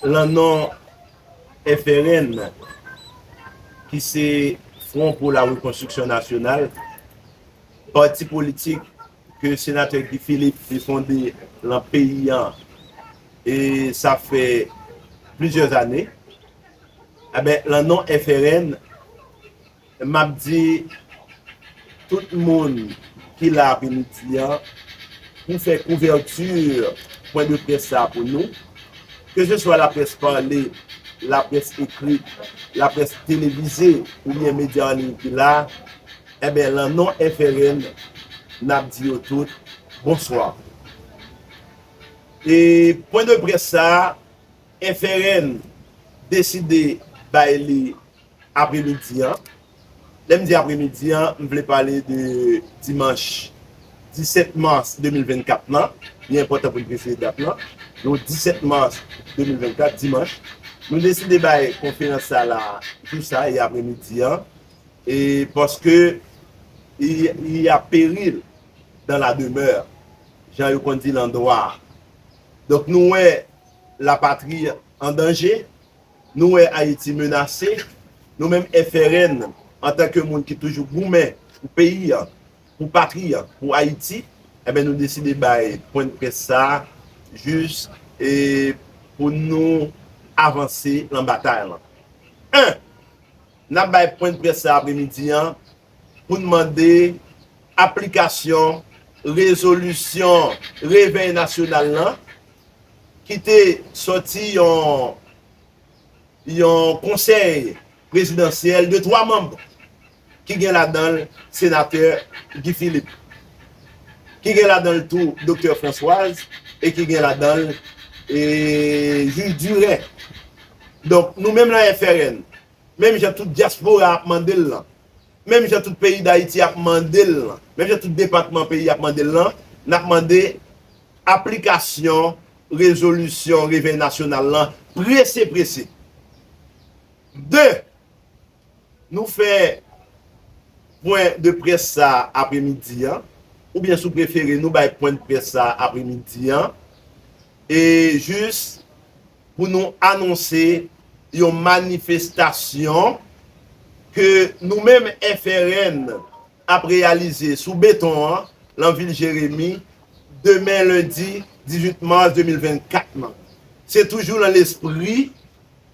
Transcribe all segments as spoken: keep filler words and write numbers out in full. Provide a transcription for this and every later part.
Lan non F R N, ki se Front pour la Reconstruction Nationale, pati politik ke senatè Guy Philippe te fonde lan peyi an, e sa fè plizyè ane. Enben, lan non F R N, m ap di tout moun ki la apremidi an pou fè kouvèti pwen de près sa pou nou, ke se swa laprès pale, laprès ekri, laprès televize oubyen medya an liy ki la, enben, lan non F R N, n ap di yo tout bonswa. E pwen de près sa, F R N deside bay li apremidi an. Lè m di apremidi an, m vle pale de dimanch disèt mas de mil vennkat lan. Li enpòtan pou n presize dat lan. Donk, disèt mas de mil vennkat, dimanch, nou deside bay konferans sa la jou sa, e apremidi an, e paske il, il y a péril dans la demeure, jan yo konn di landwa. Donk, nou wè lapatri an danje, nou wè Ayiti menase, nou menm F R N, antanke moun ki toujou goumen pou peyi an, pou patri an, pou Ayiti, enben, nou deside bay pwen de près sa a, jis, e, pou nou avanse lan batay lan. En, n ap bay pwen de près sa apremidi an pou n mande aplikasyon rezolisyon Revèy Nasyonal lan, ki te sòti yon, yon konsèy prezidansyèl de twa manm, ki gen ladan l senatè Guy Philippe, ki gen ladan l tou doktè Françoise, e ki gen ladan l, e, jij Duret. Donk, nou menm lan F R N, menm jan tout dyaspora ap mande l lan, menm jan tout peyi Dayiti ap mande l lan, menm jan tout depatman peyi ap mande l lan, n ap mande aplikasyon rezolisyon Revèy Nasyonal lan prese, prese. De, nou fè pwen de près sa apremidi an, oubyen si w prefere, nou bay pwen de près sa apremidi an, e jis pou nou anonse yon manifestasyon ke nou menm F R N ap reyalize sou beton an, lan vil Jeremi, demen lendi dizuit mas de mil vennkat lan. Se toujou lan lespri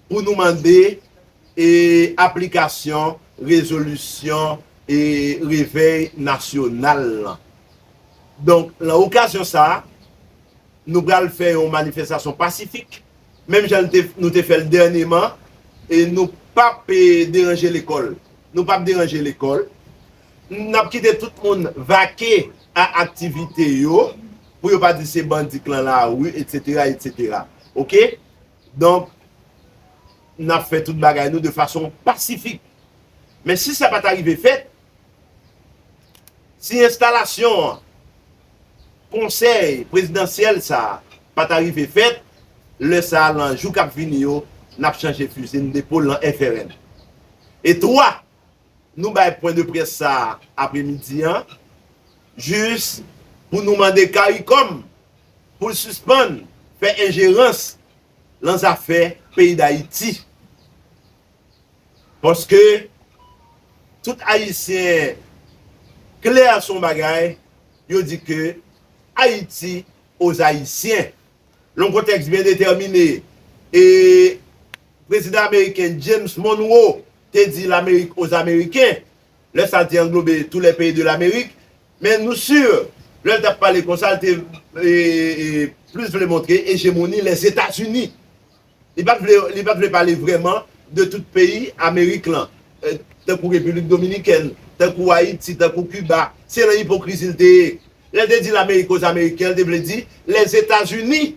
pou nou mande, e, aplikasyon rezolisyon, e, Revèy Nasyonal lan. Donk, lan okazyon sa a, nou pral fè yon manifestasyon pasifik, menm jan nou te, nou te fè l dènyèman, e nou p ap, e, deranje lekòl. Nou p ap deranje lekòl. N ap kite tout moun vake a aktivite yo, pou yo pa di se bandi k lan lari, etsetera, etsetera. Oke? Donk, n ap fè tout bagay nou de fason pasifik. Men si sa pa ta rive fèt, si enstalasyon konsèy prezidansyèl sa a pa ta rive fèt, lè sa a, lan jou k ap vini yo, n ap chanje fizi n depo l lan F R N. E twa, nou bay pwen de près sa a apremidi an, jis pou nou mande CARICOM pou l sispann fè enjerans lan zafè peyi Dayiti. Paske tout Ayisyen klè sou yon bagay, yo di ke Ayiti aux Ayisyen. Lan yon kontèks byen detèmine, e prezidan ameriken James Monroe te di Lamerik aux Américains. Lè sa a, te anglobe tous les pays de l'Amérique. Men nou si, lè l t ap pale konsa, l te, e, e, plis vle montre ejemoni Lèzetazini. Li pa t vle, li pa t vle pale vrèman de tout peyi Amerik lan, e, tankou Repiblik Dominikèn, tankou Ayiti, tankou Kiba. Se lan ipokrizi l te ye. Lè l te di Lamerik aux Américains, l te vle di Lèzetazini.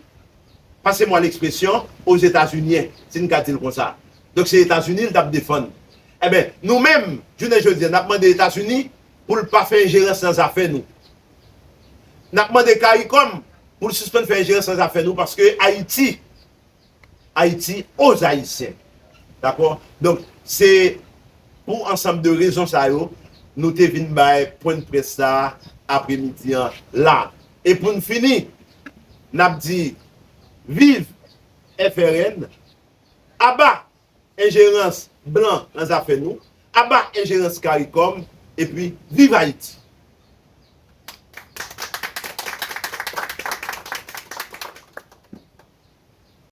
Passez-moi l'expression, aux États-Uniens, si n ka di l konsa. Donk, se Etazini l t ap defann. Enben, nou menm, jounen jodi a, n ap mande Etazini pou l pa fè enjerans nan zafè nou. N ap mande CARICOM pou l sispann fè enjerans nan zafè nou, paske Ayiti, Ayiti aux Ayisyen. Dakò? Donk, se pou ansanm de rezon sa yo, nou te vin bay pwen de près sa a apremidi an la. E pou n fini, n ap di, viv F R N, Aba enjerans blan nan zafè nou. Aba enjerans CARICOM. Epi viv Ayiti.